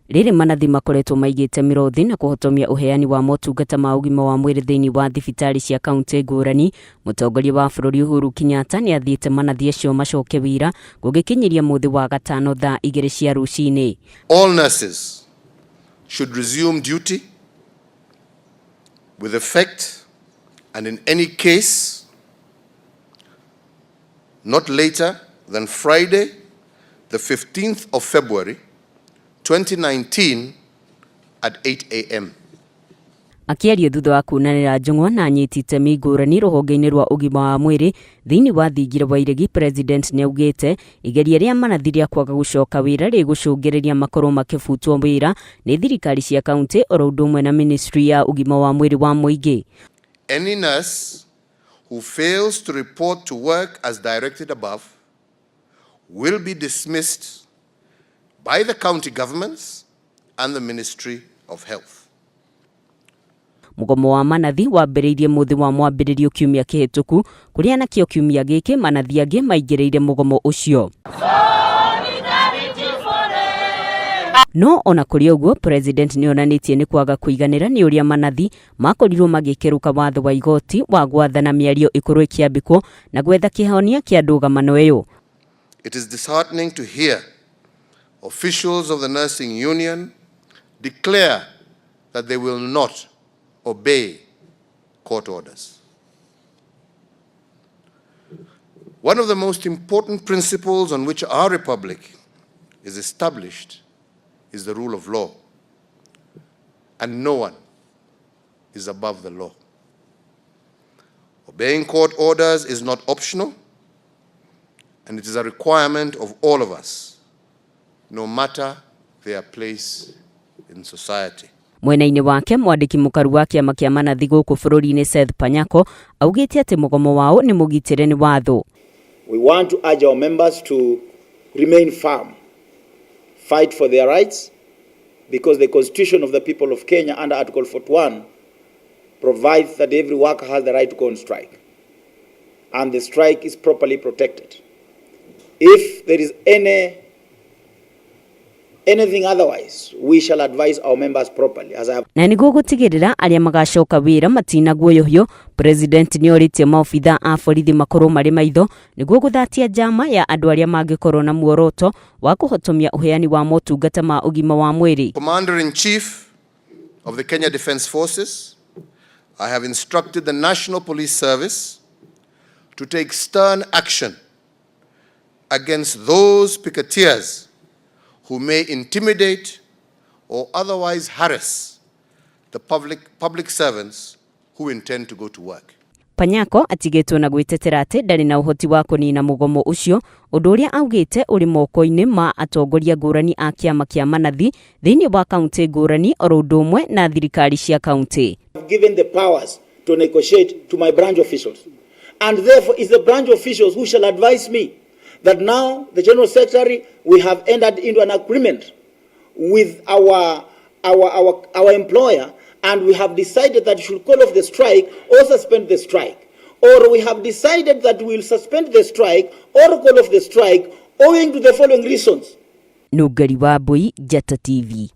Rĩrĩ manathi makoretwo maigĩte mĩrothi na kũhotomia ũheani wa motungata ma ũgima wa mwĩrĩ thĩinĩ wa thibitarĩ cia kauntĩ ngũrani. Mũtongoria wa bũrũri Uhuru Kenyatta nĩ athĩte manathi acio macoke wĩra gũgĩkinyĩria mũthĩ wa gatano thaa 2 cia rũcinĩ. All nurses should resume duty with effect and in any case not later than Friday the 15th of February 2019 at 8 a.m. Akĩaria thutha wa kunanĩra njũng'wa na anyiti itemi ngũrani rũhonge-inĩ rwa ũgima wa mwĩrĩ thĩinĩ wa thingira wa iregi, President nĩaugĩte igeria rĩa manathi rĩa kwaga gũcoka wĩra rĩgũcũngĩrĩria makorwo makĩbutwo wĩra nĩ thirikari cia kauntĩ oro ũndũ ũmwe na ministry ya ũgima wa mwĩrĩ wa mũingĩ. Any nurse who fails to report to work as directed above will be dismissed by the county governments and the Ministry of Health. Mũgomo wa manathi wambĩrĩirie mũthĩ wa mwambĩrĩrio kiumia kĩhĩtũku kũrĩa nakĩo kiumia gĩkĩ manathi angĩ maingĩrĩire mũgomo ũcio. No ona kũrĩ ũguo, President nĩonanĩtie nĩ kwaga kũiganĩra nĩ ũrĩa manathi makorirwo magĩkerũka watho wa igoti wa gwathana mĩario ĩkorwo ĩkĩambĩkwo na gwetha kĩhonia kĩa ndũgamano ĩyo. It is disheartening to hear officials of the nursing union declare that they will not obey court orders. One of the most important principles on which our republic is established is the rule of law, and no one is above the law. Obeying court orders is not optional, and it is a requirement of all of us, no matter their place in society. Mwena-inĩ wake, mwandĩki mũkaru wa kĩama kĩa manathi gũkũ bũrũri-inĩ Seth Panyako augĩte atĩ mũgomo wao nĩ mũgitĩre nĩ watho. We want to urge our members to remain firm, fight for their rights, because the Constitution of the people of Kenya under Article 41 provides that every worker has the right to go on strike, and the strike is properly protected. If there is anything otherwise, we shall advise our members properly. As I have Na nĩguo gũtigĩrĩra arĩa magacoka wĩra matinaguoyohio, President nĩorĩtie maobitha a borithi makorwo marĩ maitho nĩguo gũthatia njama ya andũ arĩa mangĩkorwo na muoroto wa kũhotomia ũheani wa motungata ma ũgima wa mwĩrĩ. Commander-in-Chief of the Kenya Defence Forces, I have instructed the National Police Service to take stern action against those picketeers who may intimidate or otherwise harass the public servants who intend to go to work. Panyako atigĩtwo na gwĩtetera atĩ ndarĩ na ũhoti wa kũnina mũgomo ũcio, ũndũ ũrĩa augĩte ũrĩ moko-inĩ ma atongoria ngũrani a kĩama kĩa manathi thĩinĩ wa kauntĩ ngũrani oro ũndũ ũmwe na thirikari cia kauntĩ. I've given the powers to negotiate to my branch officials, and therefore it's the branch officials who shall advise me that now the General Secretary, we have entered into an agreement with our employer, and we have decided that you should call off the strike or suspend the strike. Or we have decided that we will suspend the strike or call off the strike owing to the following reasons. Nungari wa Mbui, Njata TV.